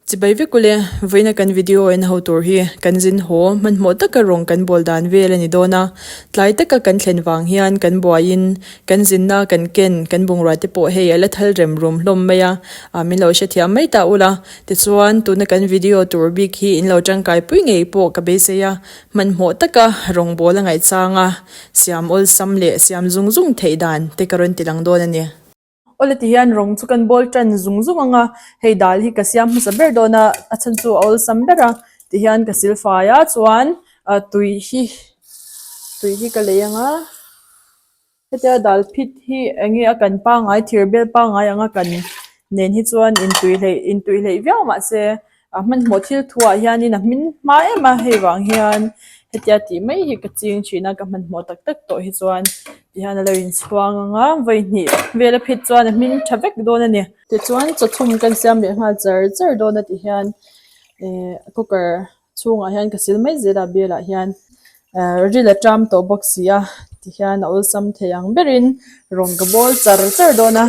Chibai vek ule, vawiina kan video en ho tur hi kan zin haw hmanhmawh taka rawng kan bawl dan vel a ni dawn a, tlai taka kan thlen vang hian kan buaiin kan zinna kan ken kan bungrua te pawh hei a la thal rem rum hlawm mai a, ah min lo hrethiam mai ta ula. Tichuan tuna kan video tur bik hi in lo tangkai pui ngei pawh ka beisei a, hmanhmawh taka rawng bawl a ngaihchang a, siam awlsam leh siam zung zung theih dan te ka rawn ti lang dawn a ni. Awle ti hian rawng chu kan bawl tan zung zung ang a, hei dal hi ka siam hmasa ber dawn a, a chhan chu a awlsam ber a, ti hian ka sil fai a chuan ah tui hi tui hi ka lei ang a, hetia dal phit hi eng nge a kan pangai thir bel pangai ang a kan nen hi chuan intui hleih intui hleih viau mahse A hmanhmawh thil thuah hianin a hmin hma em a, hei vang hian hetia tih mai hi ka ching thin a, ka hmanhmawh tak tak tawh hi chuan tihian a lo inchhuang ang a, vawi hnih vel a phit chuan a hmin tha vek dawn a ni. Tichuan chawchhum kan siam leh nghal char char dawn a ti hian ehh cooker chhungah hian ka sil mai zel a bialah hian ehh ril a ṭam tawh bawk si a tihian a awlsam thei ang berin rawng ka bawl char char dawn a.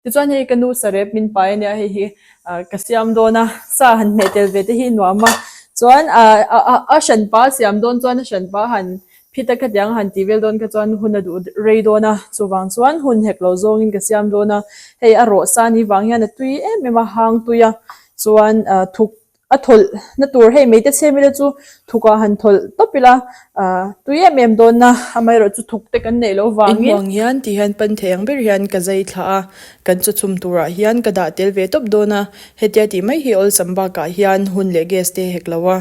Tichuan hei ka nu sarep min pai ania hei hi ah ka siam dawn a sa han hmeh tel ve te hi nuam a chuan ah a hranpa siam dawn chuan a hranpa han phit a khatiang han tih vel dawn kha chuan hun a duh rei dawn a chuvang chuan hun hek lo zawngin ka siam dawn a hei a rawh sa ni vang hian a tui em em a hang tui a chuan ah thuk A thawlh na tur hei mai te chhem ila chu thuk ah han thawlh tawp ila ah tui em em dawn a amaherawh chu thuk te kan neih loh vangin. Inhuang hian ti hian pan thei ang ber hian ka zai thla a, kan chaw chhum turah hian ka dah tel ve tawp dawn a, hetia tih mai hi awlsam bakah hian hun leh gas te hek lo a,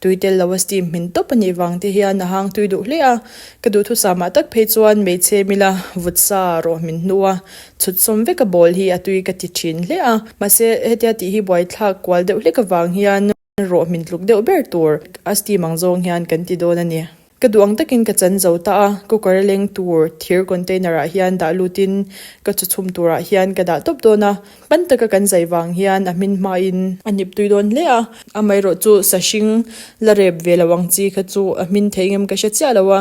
tui tel lo a steam hmin tawp a nih vang te hian a hang tui duh hle a, ka duhthusam ah tak phei chuan hmeichhe mila vut sa rawh hmin hnu a Chhut sawm vek a bawl hi a tui ka ti thin hle a, mahse hetia tih hi buaithlak kual deuh hlek avang hian rawh hmin tluk deuh ber tur a steam ang zawng hian kan ti dawn a ni. Ka duh ang takin ka chan zo ta a, cooker a leng tur thir container ah hian dah lutin ka chu chhum turah hian ka dah tawp dawn a, pan taka kan zai vang hian a hmin hmain a hnip tui dawn hle a, amaherawh chu sa hring la rep ve lo ang chi kha chu a hmin thei ngem ka hre chiah lo a,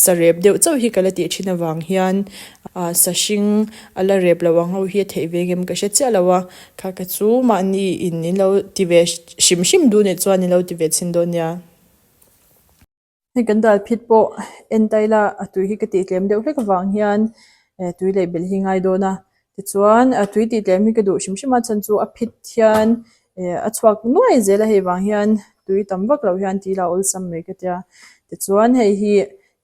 sa rep deuh chauh hi ka la tih thin avang hian Ah sa hring a la rep lo ang ho hi a theih ve ngem ka hre chiah lo a, kha ka chu mahni in in lo ti ve hrim hrim duh nih chuan in lo ti ve chhin dawn nia. Hei kan dal phit pawh en ta ila a tui hi ka tih tlem deuh hlek avang hian eh tui leh belh hi ngai dawn a, tichuan a tui tih tlem hi ka duh hrim hrim a chhan chu a phit hian eh a chhuak nuai zel a hei vang hian tui tam vak loh hian tih ila awlsam mai ka tia, tichuan hei hi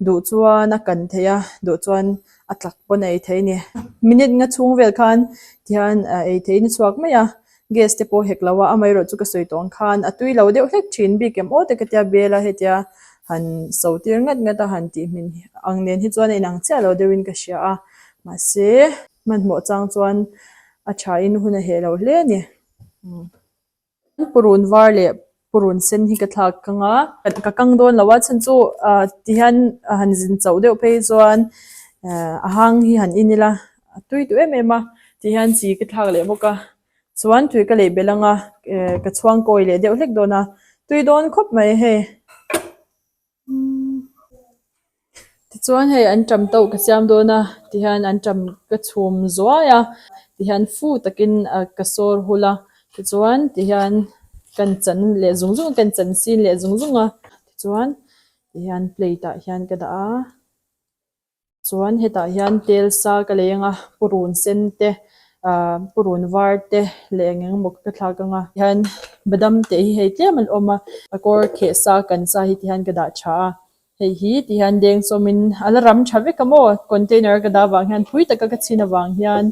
Duh chuan a kan thei a, duh chuan a tlak pawn a ei thei a ni. Minute nga chhung vel khan tihian ei theiin a chhuak mai a, gas te pawh hek lo a, amaherawh chu ka sawi tawh ang khan a tui lo deuh hlek thin bik em aw te ka tia bel a hetia han so tir ngat ngat a han tih hmin ang nen hi chuan a inang chiah lo deuhin ka hria a, mahse hmanhmawh chang chuan a thain hun a heh lo hle a ni. Purun var leh purun sen hi ka thlak kang a, ka kang dawn lo a chhan chu ah tihian han zin chauh deuh phei chuan eh a hang hi han in ila a tui duh em em a tihian chi ka thlak leh bawk a chuan tui ka leh belh ang a eh ka chhuang kawi leh deuh hlek dawn a tui dawn khawp mai hei. Tichuan hei anṭam tauh ka siam dawn a tihian anṭam ka chhum zuai a tihian fu takin ka sawr hul a tichuan tihian kan chan leh zung zung a kan chan sin leh zung zung a tichuan tihian plate ah hian ka dah a. Chuan hetah hian tel sa ka lei ang a, purun sen te ahh purun var te leh eng eng emaw ka thlak ang a. Tihian badam te hi hei tlem an awm a, a kawr kheh sa kan sa hi tihian ka dah tha a. Hei hi tihian deng sawmin a la ram tha vek a maw container ka dah avang hian phui taka ka chhin avang hian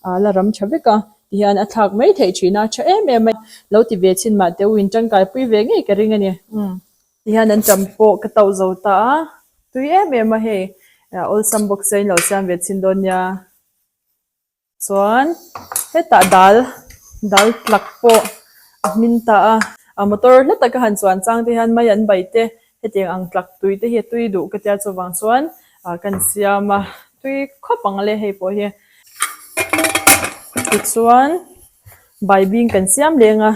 a la ram tha vek a, tihian a thlak mai theih thin a, tha em em a. Lo ti ve chhin mah teh u in tangkai pui ve ngei ka ring a ni. Umm. Tihian an ṭam pawh ka tauh zo ta a, tui em em a hei awlsam bawk se in lo siam ve chhin dawn nia. Chuan hetah dal dal tlak pawh a hmin ta a, a motor hla taka han chuan chang te hian mai an bai te hetiang ang tlak tui te hi a tui duh ka tia chuvang chuan kan siam a, tui khawp ang le hei pawh hi. Tichuan baibing kan siam leng a.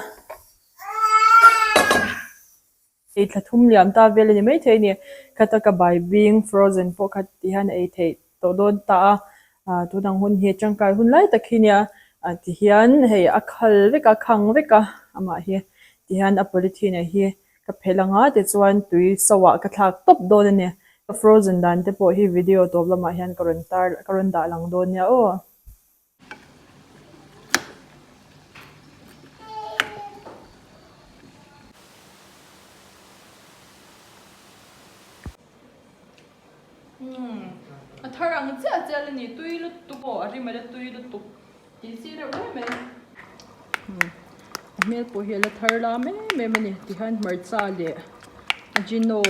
Ei thla thum liam ta vel a ni maithei a ni. Khata ka bai bing frozen pawh kha ti hian a ei theih tawh dawn ta a, ah tun ang hun hi tangkai hun lai tak hi nia. Ah tihian hei a khal vek a khang vek a amah hi tihian a polythene hi ka phelh ang a tichuan tui so ah ka thlak tawp dawn a ni. Ka frozen dan te pawh hi video tawp lamah hian ka rawn tar ka rawn dah lang dawn nia aw. Umm a thar ang chiah chiah a ni tui lutuk aw a rim a la tui lutuk tih chi reuh hle mai a hmel pawh hi a la thar lam em em a ni tihian hmarcha leh ajino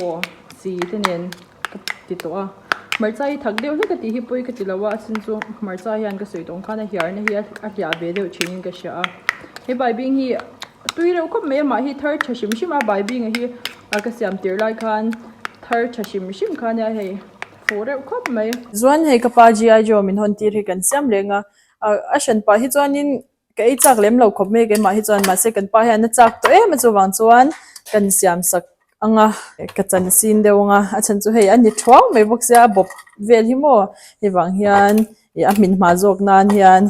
chi te nen ka ti tawh a hmarcha hi thak deuh hlek a tih hi pawi ka ti lo a a chhan chu hmarcha hian ka sawi tawng khan a hiarna hi a hliah ve deuh thin in ka hria a he baibing hi a tui reuh khawp mai a mah hi thar tha hrim hrim a baibing a hi a ka siam tir lai khan thar tha hrim hrim kha ania hei fuh reuh khawp mai. Chuan hei ka pa G.I. Joe min hawn tir hi kan siam reng a a hran pah hi chuanin ka ei chak lem lo khawp mai keimah hi chuan mahse kan pa hian a chak tawh em a chuvang chuan kan siam sak ang a ka chan sin deuh ang a a chhan chu hei a ni thuau mai bawk sia a bawp vel hi maw hei vang hian ih a hmin hma zawk nan hian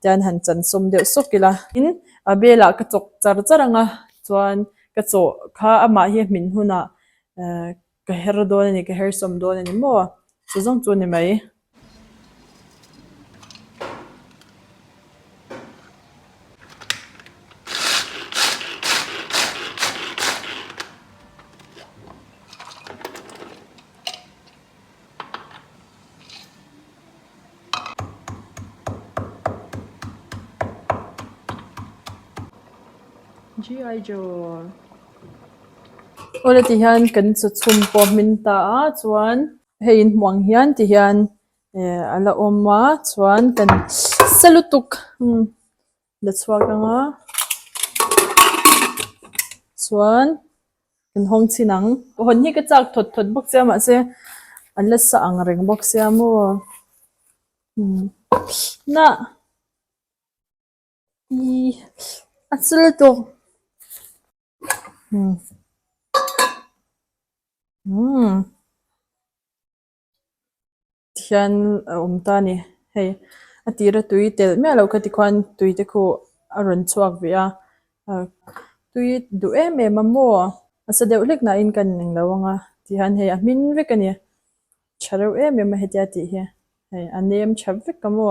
tian han chan sawm deuh sawk ila tin a belah ka chawk char char ang a chuan ka chawh kha amah hi a hmin hunah ehh Ka her dawn a ni, ka her sawm dawn a ni maw? Chu zawng chu a ni mai. GI Joe. Awle ti hian kan chaw chhum pawh hmin ta a chuan hei in hmuh ang hian ti hian eh a la awm a chuan kan sa lutuk umm la chhuak ang a chuan kan hawng chhin ang hawn hi ka chak thawt thawt bawk sia mahse an la sa ang reng bawk sia maw umm nah. Ih a chil tawk umm umm tihian a awm ta a ni hei a tira tui telh miah loh kha tikhuan tui te khu a rawn chhuak ve a tui duh em em a maw a sa deuh hlek nain ka ning lo ang a tihian hei a hmin vek a ni tha reuh em em a hetia tih hi hei a nem tha vek a maw.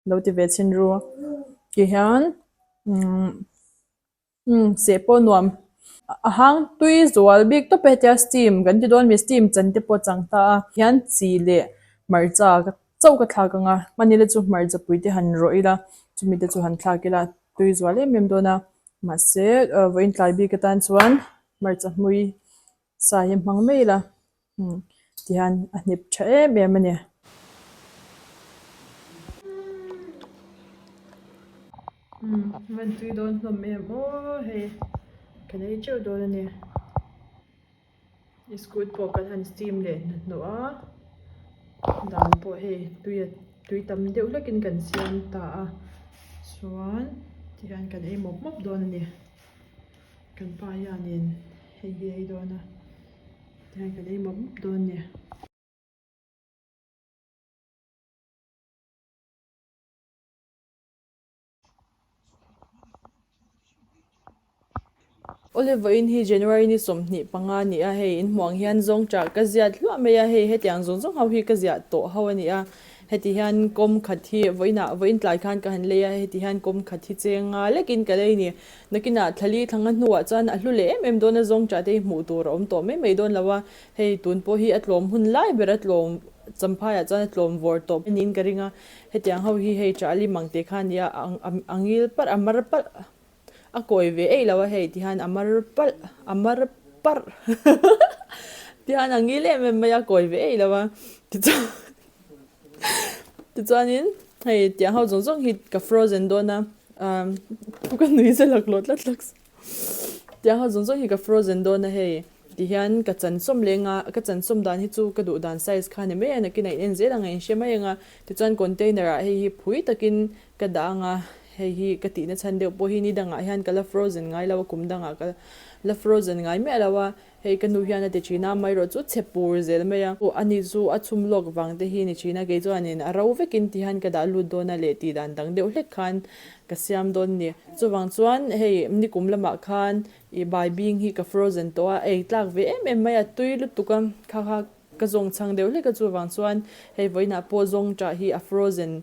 Lo ti ve chhin ru. Ti hian umm umm seh pawh nuam a hang tui zual bik tawp e hetia steam kan ti dawn mi steam chan te pawh a chang ta a hian chi leh hmarcha chauh ka thlak ang a hman ila chu hmarcha pui te han rawh ila chumi te chu han thlak ila tui zual em em dawn a mahse vawiin tlai bik atan chuan hmarcha hmui sa hi hmang mai ila tihian a hnip tha em em a ni. Umm van tui dawn hlawm em aw hei kan ei teuh dawn a ni iskut pawh kan han steam leh hnuhnawh a dal pawh hei tui a tui tam deuh hlekin kan siam ta a chuan tihian kan ei mawp mawp dawn a ni. Kan pa hianin hei hi a ei dawn a tihian kan ei mawp mawp dawn a ni. Awle vawiin hi January ni 25 a ni a, hei inhmuh ang hian zawng chah ka ziat hluah mai a, hei hetiang zawng zawng ho hi ka ziah tawh ho a ni a, heti hian kawm khat hi vawiinah vawiin tlai khan ka han lei a, heti hian kawm khat hi cheng nga lekin ka lei a ni. Nakinah thlali thlanga hnuah chuan a hlu leh em em dawn a, zawng chah te hi hmuh tur a awm tawh mai mai dawn lo a, hei tun pawh hi a tlawm hun lai ber a tlawm champhaiah chuan a tlawm vawr tawp a niin ka ring a, hetiang ho hi hei chah lim ang tih kha a ni a, a ngil parh a mar palh a kawi ve eih lo a hei tihian a mar palh a mar parh tihian a ngil em em mai a kawi ve eih lo a tichuan Tichuanin hei tiang ho zawng zawng hi ka frozen dawn a umm ka nui se laklawh tlat tlat tiang ho zawng zawng hi ka frozen dawn a hei tihian ka chan sawm leng a ka chan sawm dan hi chu ka duh dan size kha ni mai a nakin a in en zel ang a in hre mai ang a tichuan container ah hei hi phui takin ka dah ang a Hei hi ka tihna chhan deuh pawh hi ni dangah hian ka la frozen ngai lo a, kum dangah ka la frozen ngai miah lo a, hei ka nu hian a ti thin a, amaherawh chu chhe pur zel mai a. Ani chu a chhum lawk vang te hi ni thin a, kei chuanin a ro vekin ti hian ka dah lut dawn a leh tih dan dang deuh hlek khan ka siam dawn a ni. Chuvang chuan hei nikum lamah khan ih bai bing hi ka frozen tawh a, ei tlak ve em em mai a, tui lutuk a, kha kha ka zawng chhang deuh hlek a, chuvang chuan hei vawiinah pawh zawng tah hi a frozen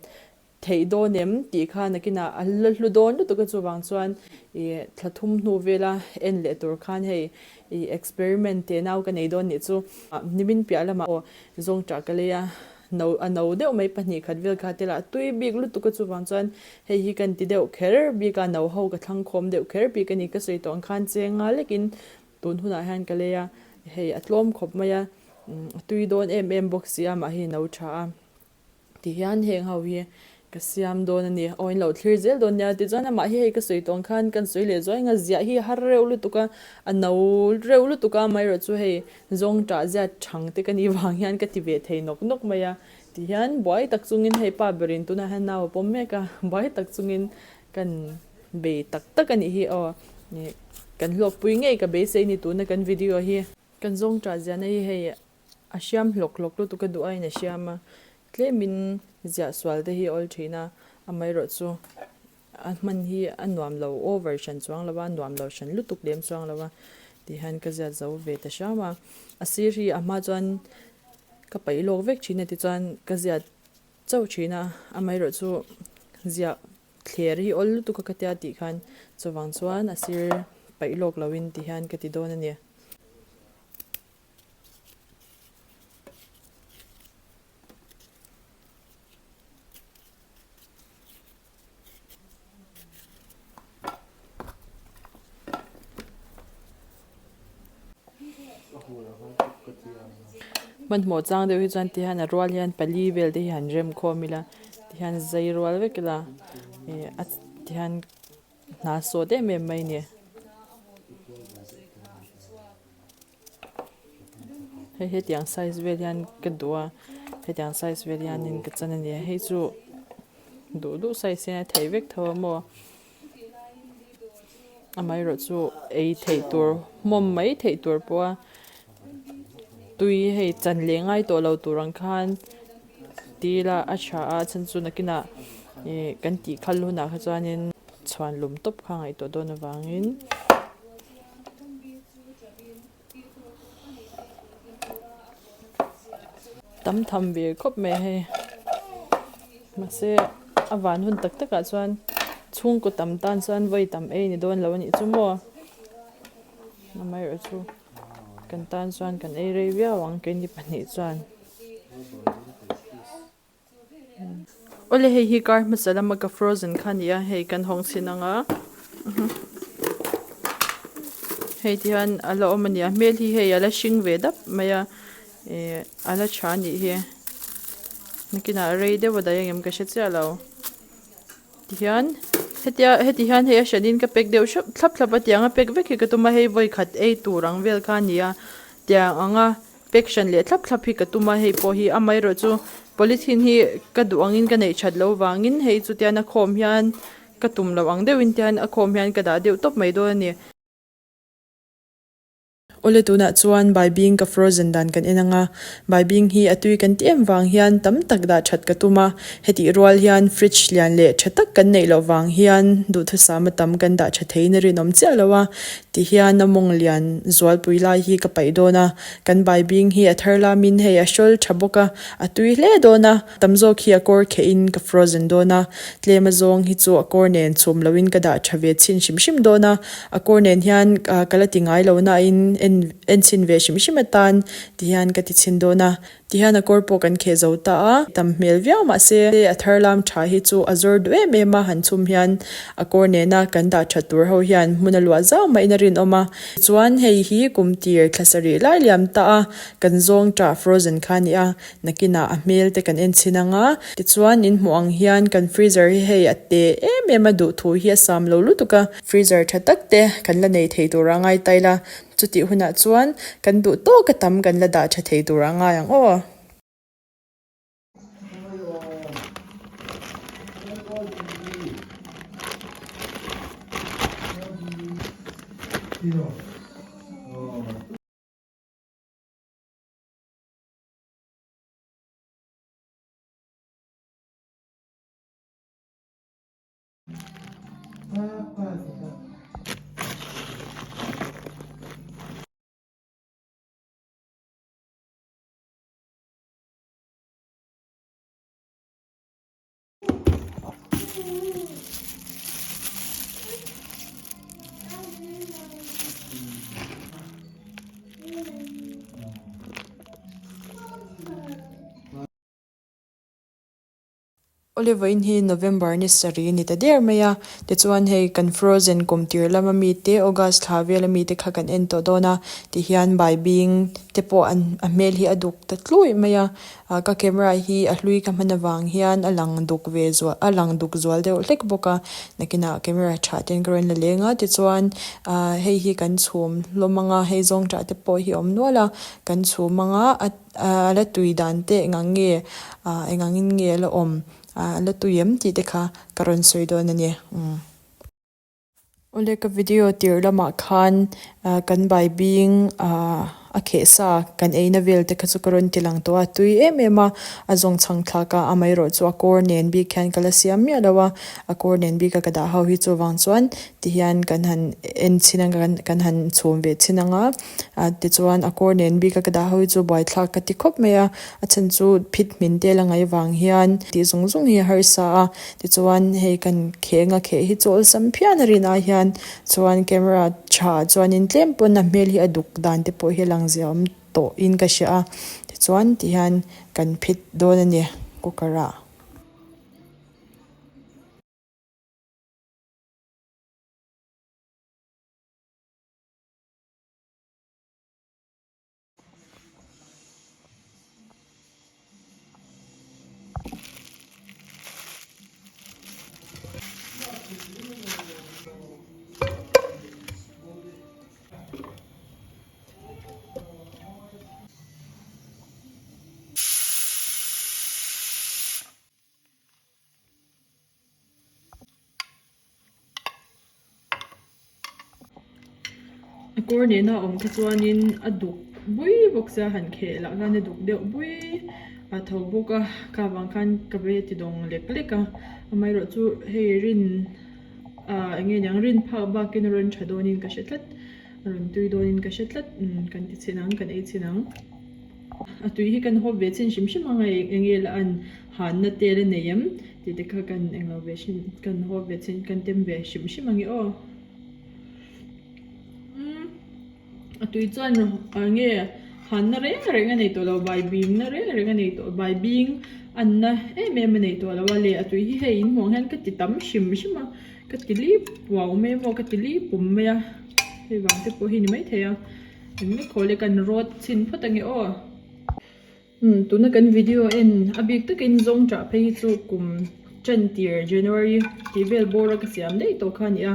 theih dawn em tih kha nakinah a la hlu dawn lutuk a, chuvang chuan ih thla thum hnu vela en leh tur khan hei ih experiment teh nau ka nei dawn nih chu nimin piah lamah aw zawng tah ka lei a, no a no deuh mai pahnih khat vel kha te lah tui bik lutuk a, chuvang chuan hei hi kan ti deuh kher bik a, no ho ka thlang khawm deuh kher bik a ni, ka sawi tawh ang khan chenga lekin tun hunah hian ka lei a, hei a tlawm khawp mai a, a tui dawn em em bawk si a, mahni no tha a. Tihian heng ho hi ka siam dawn a ni. Aw in lo thlir zel dawn nia. Tichuan amah hi hei ka sawi tawng khan kan sawi leh zuai anga ziah hi a har reuh lutuk a, a no reuh lutuk a, amaherawh chu hei zawng tah ziat thang te ka nih vang hian ka ti ve thei nawk nawk mai a. Tihian buai tak chungin hei pa berin tunah hian nau a pawm mek a, buai tak chungin kan bei tak tak a nih hi aw. Kan hlawkpui ngei ka beisei ni tuna kan video hi. Kan zawng tah ziahna hi hei A hriam hlawk hlawk lutuk a duh aiin a hriam a, tlemin ziah sual te hi a awl thin a, amaherawh chu a hman hi a nuam lo over hran chuang lo a, nuam lo hran lutuk lem chuang lo a tih hian ka ziat zo ve ta hram a. A sir hi a hma chuan ka paih lawk vek thin a tichuan ka ziat chauh thin a, amaherawh chu ziah thler hi awl lutuk a ka tia tih khan chuvang chuan a sir paih lawk loin ti hian ka ti dawn a ni. Hmanhmawh chang deuh hi chuan tihian a rual hian pali vel te hi han rem khawm ila tihian zai rual vek ila ih a tihian hna sawt em em mai a ni. Hei hetiang size vel hian ka duh a hetiang size vel hianin ka chan a ni a hei chu duh duh size hian a theih vek tho a maw amaherawh chu ei theih tur hmawm mai theih tur pawha tui hei chan leh ngai tawh lo tur ang khan ti ila a tha a chhan chu nakinah ih kan tih khal hunah kha chuanin chhuan lum tawp kha ngaihtuah dawn avangin. Tam tham ve khawp mai hei mahse a van hun tak takah chuan chhungkaw tam tan chuan vawi tam ei ni dawn lo a nih chu maw amaherawhchu kan tan chuan kan ei rei viau ang keini pahnih chuan. Awle hei hi kar hmasa lama ka frozen kha a ni a hei kan hawng chhin ang a hei ti hian a la awm a ni a hmel hi hei a la hring ve dap mai a ih a la tha a nih hi nakinah rei deuh a daih ang em ka hre chiah lo tihian hetia heti hian hei a hranin ka pack deuh hrep thlap thlap a tiang a pack vek hi ka tum a hei vawi khat ei tur ang vel kha a ni a tiang ang a. Pack hran leh thlap thlap hi ka tum a, hei pawh hi amaherawh chu polythene hi ka duh angin ka neih that loh vangin hei chu tian a khawm hian ka tum loh ang deuhin tian a khawm hian ka dah deuh tawp mai dawn a ni. Awle tunah chuan baibing ka frozen dan kan en ang a, baibing hi a tui kan ti em vang hian tam tak dah that ka tum a, hetih rual hian fridge lian leh tha tak kan neih loh vang hian duhthusam a tam kan dah tha theiin a rinawm chiah lo a, Tihian a mawng lian zualpui lai hi ka paih dawn a, kan baibing hi a thar lamin hei a hrawl tha bawk a, a tui hle dawn a, tam zawk hi a kawr khehin ka frozen dawn a, tlem a zawng hi chu a kawr nen chhum loin ka dah tha ve chhin hrim hrim dawn a, a kawr nen hian ka la ti ngai lo nain en en chhin ve hrim hrim atan tihian ka ti chhin dawn a. Tihian a kawr pawh kan kheh zo ta a, tam hmel viau mahse a thar lam tha hi chu a zawr duh em em a, han chhum hian a kawr nena kan dah that tur ho hian hmun a luah zau maiin a rinawm a. Tichuan hei hi kum tir thla sarih lai liam ta a, kan zawng tah frozen kha a ni a, nakinah a hmel te kan en chhin ang a. Tichuan in hmuh ang hian kan freezer hi hei a te em em a, duhthu hi a sam lo lutuk a, freezer tha tak te kan la nei thei tur a ngai ta ila. Chutih hunah chuan kan duh tawk a tam kan la dah tha thei tur a ngai ang aw. Awle vawiin hi November ni sarih a ni ta der mai a, tichuan hei kan frozen kum tir lama mite August thla vela mite kha kan en tawh dawn a, tihian baibing te pawh an a hmel hi a duk ta tluih mai a, ah ka camera hi a hlui ka hman avang hian a lang duk ve zual a lang duk zual deuh hlek bawk a, nakinah camera tha ten ka rawn la leng a, tichuan ah hei hi kan chhum hlawm ang a, hei zawng tah te pawh hi a awm nual a, kan chhum ang a a. A la tui dan te engang nge ah engang in nge a la awm ah a la tui em tih te kha ka rawn sawi dawn a ni umm. Awle ka video tirh lamah khan ah kan baibing ah a kheh sa kan eina vel te kha chu ka rawn ti lang tawh a tui em em a a zawng chhang thlak a amaherawh chu a kawr nen bik hian ka la siam miah lo a a kawr nen bik a ka dah ho hi chuvang chuan tihian kan han en chhin ang kan han chhum ve chhin ang a. A tichuan a kawr nen bik a ka dah ho hi chu buaithlak ka ti khawp mai a, a chhan chu phit hmin te la ngaih vang hian tih zung zung hi a harsa a, tichuan hei kan kheng a kheh hi chu awlsam phian a rin ai hian chuan camera tha ah chuanin tlem pawn a hmel hi a duk dan te pawh hi a lang zia awm tawh in ka hria a, tichuan tihian kan phit dawn a ni cooker ah. A kawr nena awm kha chuanin a duk bui bawk sia han kheh lah khan a duk deuh bui a tho bawk a kha vang khan ka be ti dawng lek lek a amaherawh chu hei rin ah eng nge niang rin phak bakin a rawn tha dawnin ka hre tlat a rawn tui dawnin ka hre tlat kan ti chhin ang kan ei chhin ang. A tui hi kan hawp ve chin hrim hrim ang a eng nge la an hanna te la nei em tih te kha kan englo ve hrim kan hawp ve chin kan tem ve hrim hrim ang e aw. Umm a tui chuan eng nge hanna reng reng a nei tawh lo bai bing na reng reng a nei tawh bai bing anna em em a nei tawh lo a le a tui hi hei in hmuh ang hian ka ti tam hrim hrim a ka ti lip uau mai a maw ka ti lip pum mai a hei vang te pawh hi ni maithei a. Engmah khawl e kan rawt chhin phawt ange aw. Umm tuna kan video en a bik takin zawng tah phei hi chu kum tan tir January tih vel bawr a ka siam daih tawh kha a ni a.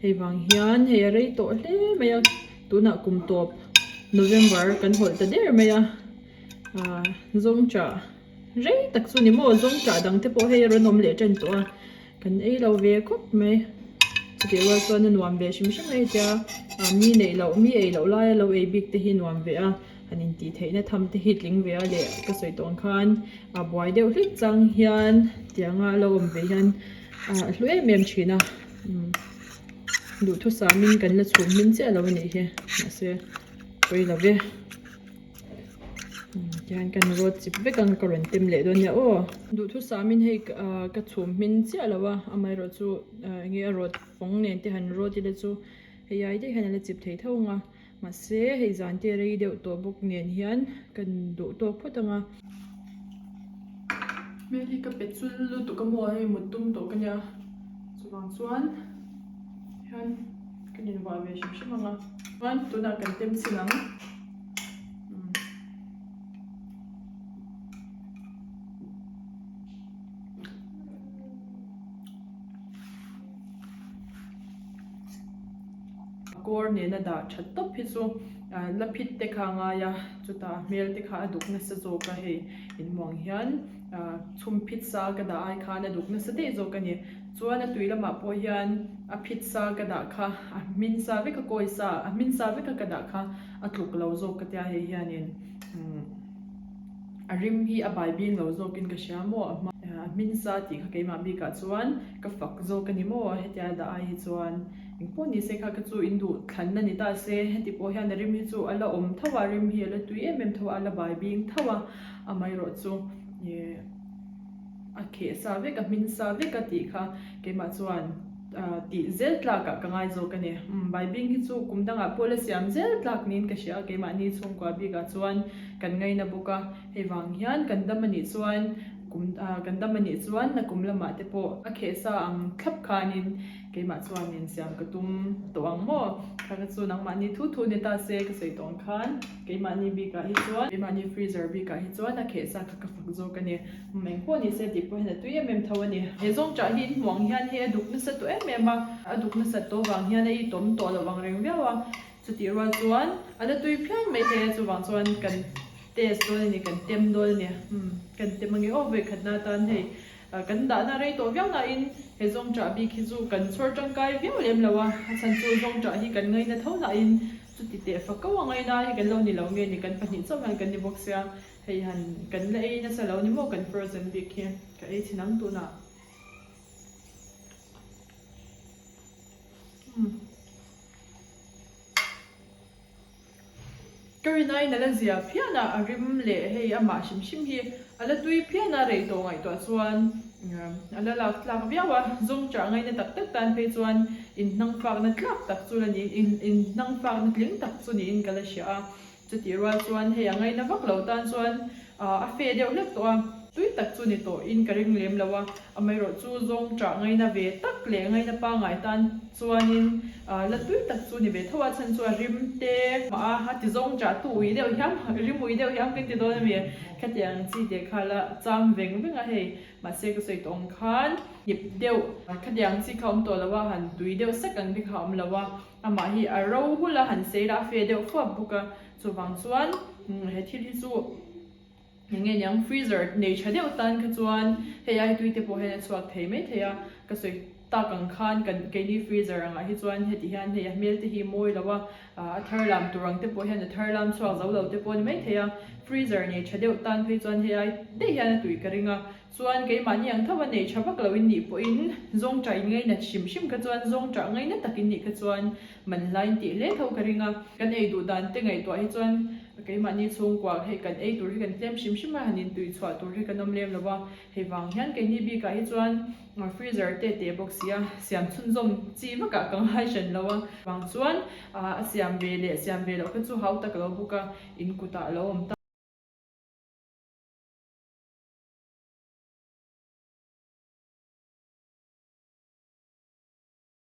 Hei vang hian hei a rei tawh hle mai a tunah kum tawp November kan hawlh ta der mai a ah zawng tah rei tak chu ni maw zawng tah dang te pawh hei a rawn awm leh tan tawh a. Kan ei lo ve khawp mai. Chutih rual chuan a nuam ve hrim hrim mai tia mi neih loh mi ei loh laia lo ei bik te hi nuam ve a, han intih theihna tham te hi tling ve a leh ka sawi tawh ang khan a buai deuh hlek chang hian tianga a lo awm ve hian a hlu em em thin a, duhthusamin kan la chhum hmin chiah lo a nih hi mahse pawi lo ve. Tihian kan rawt chip vek ang ka rawn tem leh dawn nia aw. Duhthusamin hei ka chhum hmin chiah lo a, amaherawh chu eng nge a rawt fawng nen te han rawt ila chu hei ai daih hian a la chip thei tho ang a, mahse hei zan te rei deuh tawh bawk nen hian kan duh tawk phawt ang a. Hmel hi ka pe chul lutuk a maw hei mut tum tawh ka nia chuvang chuan hian kan invuah ve hrim hrim ang a, chuan tunah kan tem chhin ang. Kawr nena dah that tawp hi chu la phit te kha a ngai a chutah a hmel te kha a duk nasa zawk a hei inhmuh ang hian chhum phit sa ka dah ai khan a duk nasa daih zawk a ni. Chuan a tui lamah pawh hian a phit sa ka dah kha a hmin sa vek a kawi sa a hmin sa vek a ka dah kha a tluk lo zawk ka tia hei hianin umm a rim hi a bai bing lo zawkin ka hria maw a hma a hmin sa tih kha keimah bikah chuan ka fak zawk a ni maw hetia dah ai hi chuan engpawh ni se kha ka chu in duh thlanna ni ta se heti pawh hian a rim hi chu a la awm tho a rim hi a la tui em em tho a a la bai bing tho a amaherawh chu ih. A kheh sa vek a hmin sa vek a tih kha keimah chuan tih zel tlakah ka ngai zawk a ni. Umm Baibing hi chu kum dangah pawh la siam zel tlak niin ka hria a, keimahni chhungkua bikah chuan kan ngaina bawk a, hei vang hian kan dam a nih chuan kum kan dam a nih chuan na kum lamah te pawh a kheh sa ang thlap khanin keimah chuanin siam ka tum tawh ang maw? Kha kha chu nangmahni thu thu ni ta se ka sawi tawh ang khan keimahni bikah hi chuan keimahni freezer bikah hi chuan a kheh sa kha ka fak zawk a ni. Eng pawh ni se tih pawh hian a tui em em tho a ni. He zawngṭah hi in hmuh ang hian hei a duk nasa tawh em em a, a duk nasat tawh vang hian a itawm tawh loh ang reng viau a, chutih rual chuan a la tui phian mai thei a, chuvang chuan kan test dawn a ni, kan tem dawn a ni. Umm kan tem ange aw vawikhatna atan hei kan dahna rei tawh viau nain he zawngṭah bik hi chu kan chhawr tangkai viau lem lo a, a chhan chu zawngṭah hi kan ngaina tho nain chuti teh fak ko a ngaina hi kan lo ni lo nge ni kan pahnih chauh hian kan ni bawk sia. Hei han kan la ei nasa lo ni maw kan frozen bik hi ka ei chhin ang tunah. Umm. Ka rin aiin a la zia phian a, a rim leh hei amah hrim hrim hi a la tui phian a, rei tawh ngaihtuah chuan a la lak tlak viau a, zawngchah ngaina tak tak tan phei chuan inhnangfakna tlak tak chu la niin inhnangfakna tling tak chu niin ka la hria a. Chutih rual chuan hei a ngaina vak lo tan chuan a fe deuh hlek tawh a, tui tak chu ni tawh in ka ring lem lo a, amaherawh chu zawng ṭah ngaina ve tak leh ngaina pangngai tan chuanin la tui tak chu ni ve tho a, chhan chu a rim te mah a, a ti zawng ṭah tu ui deuh hiam, rim ui deuh hiam kan ti dawn a mi, khatiang chi te kha la cham veng veng a hei, mahse ka sawi tawh ang khan hnip deuh khatiang chi kha awm tawh lo a, han tui deuh sek ang te kha awm lo a. Amah hi a ro hul a, han sei la a fe deuh fuap bawk a, chuvang chuan he thil hi chu eng nge niang freezer nei tha deuh tan kha chuan hei ai tui te pawh hian a chhuak thei mai thei a, ka sawi tak ang khan kan keini freezer angah hi chuan heti hian hei a hmel te hi mawi lo a, a thar lam tur ang te pawh hian a thar lam chhuak zo lo te pawh a ni mai thei a, freezer nei tha deuh tan phei chuan hei ai daih hian a tui ka ring a. Chuan keimahni ang tho a nei tha vak lo in nih pawhin zawngṭah in ngainat hrim hrim kha chuan zawngṭah ngaina tak in nih kha chuan man hlai in tih hle tho ka ring a. Kan ei duh dan te ngaihtuah hi chuan keimahni chhungkua hei kan ei tur hi kan tlem hrim hrim a, han in tui chhuah tur hi kan awm lem lo va. Hei vang hian keini bikah hi chuan freezer te teh bawk si a, siam chhunzawm chi vakah ka ngai hran lo a. Vang chuan a siam ve leh siam ve loh kha chu hau tak lo bawk a, in kutah a lo awm ta.